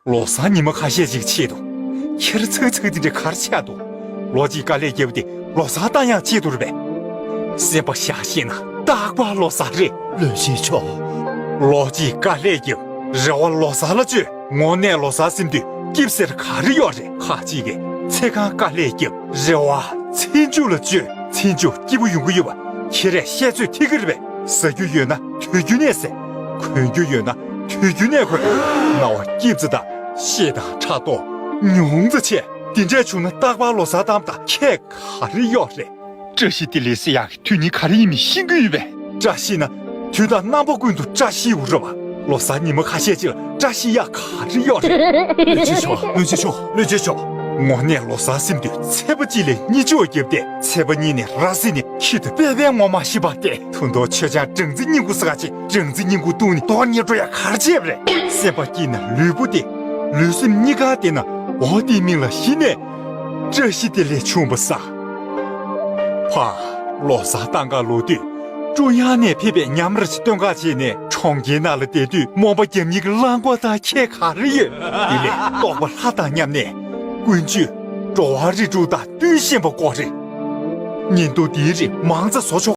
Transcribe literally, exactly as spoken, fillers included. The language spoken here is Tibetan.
ལོ་གསར་ཉི་མ་ཁ་ཤས་ཅིག་ཆེད་དུ། ཁྱེར་ཚག་ཚག་དེ་འདྲ་གར་ཆགས་འདུག་ལོ་གཅིག་དཀའ་ལས་བརྒྱབ་སྟེ་ལོ་གསར་བཏང་ཡག་ཆེད་དུ་རེད་པས། སེམས་པ་བཞག་ཤེས་ན་རྟག་པར་ལོ་གསར་རེད། ལོས་ཤེས་ཆོག་ལོ་གཅིག་དཀའ་ལས་བརྒྱབ། རེ་བ་ལོ་གསར་ལ་བཅོལ། དངོས་གནས་ལོ་གསར་ཟིན་དུས་སྐྱིད་ཟེར་ག་རེ་ཡོད་རེད། ཁ་ཅིག་གིས་ཚེ་གང་དཀའ་ལས་བརྒྱབ། རེ་བ་ཚེ་མཇུག་ལ་བཅོལ། ཚེ་མཇུག་སྐྱིད་པོ་ཡོང་གི་ཡོད་པ་ཁྱེད་རས་བཤད་ཚོད་ཐིག་གི་རེད་པས། ཟ་རྒྱུ་ཡོད་ན་དུས་རྒྱུན་ནས་ཟ། གོན་རྒྱུ་ཡོད་ན་དུས་རྒྱུན་ནས་གོན། རྣ་བ་སྐྱིད་ཙམ་དང་། གཤིས་དང་ཕྲག་དོག་ཉུང་ཙམ་བྱས། དེ་འདྲས་བྱུང་ན་རྟག་པར་ལོ་གསར་བཏང་བ་དང་ཁྱད་ག་རེ་ཡོད་རེད། བཀྲ་ཤིས་བདེ་ལེགས་ཟེར་ཡག་གི་དོན་སྙིང་ག་རེ་ཡིན་མིན་ཤེས་ཀྱི་ཡོད་པས། བཀྲ་ཤིས་ན་དུས་དང་རྣམ་པ་ཀུན་ཏུ་བཀྲ་ཤིས་འོ་རེད་པ། ལོ་གསར་ཉི་མ་ཁ་ཤས་ཅིག་ལ་བཀྲ་ཤིས་ཡག་ག་རེ་ཡོད་རེད། ལོས་ཤེས་ཆོག་ལོས་ཤེས་ཆོག་ལོས་ཤེས་ཆོག་དངོས་གནས་ལོ་གསར་ཟིན་དུས་ཚེས་པ་གཅིག་ལས་གཉིས་ཆོག་བརྒྱབ་སྟེ། ཚེས་པ་གཉིས་ནས་ར་བཟི་ནས་ཁྱི་དང་དཔེ་དཔེ་ངོ་མ་ཤི་བ་སྟེ། ཐུན་ཐོག་ཆོས་ཆང་སྦྲང་རྩི་སྙིང་ཁུ་ཟ་ག་ཆེ། སྦྲང་རྩི་སྙིང་ཁུ་བཏུང་ནས་མདོག་ཉེས་འགྲོ་ཡག་ག་རེ་བྱས་པ་རེད། སེམས་པ་སྐྱིད་ན་ལུས་པོ་བདེ། ལུས་སེམས་གཉིས་ཀ་བདེ་ན་འོ་དེའི་མིང་ལ་གཞི་ནས་བཀྲ་ཤིས་བདེ་ལེགས་བྱུང་བ་ཟེར། ཕ། ལོ་གསར་བཏང་ག་ལོག་དུས་ཀྲུང་དབྱང་ནས་ཕེབས་པའི་མཉམ་ར་ཞིག་སྟོན་ག་བྱས་ནས་གྲོང་ཁྱེར་ནང་ལ་བསྡད་དུས་རྨོངས་པ་རྒྱབ་མཁན་གྱི་རླངས་འཁོར་དང་ཁྱད་ག་རེ་ཡོད། དེ་ལས་རྟོགས་པ་ལྷ་དང་མཉམ་ནས་ཀུན་སྤྱོད་འགྲོ་བ་རིགས་དྲུག་དང་བསྟུན་ཤེས་པ་དགོས་རེད། ཉིན་ཐོ་འདིའི་རིགས་མང་ཙམ་བཟོ་ཆོག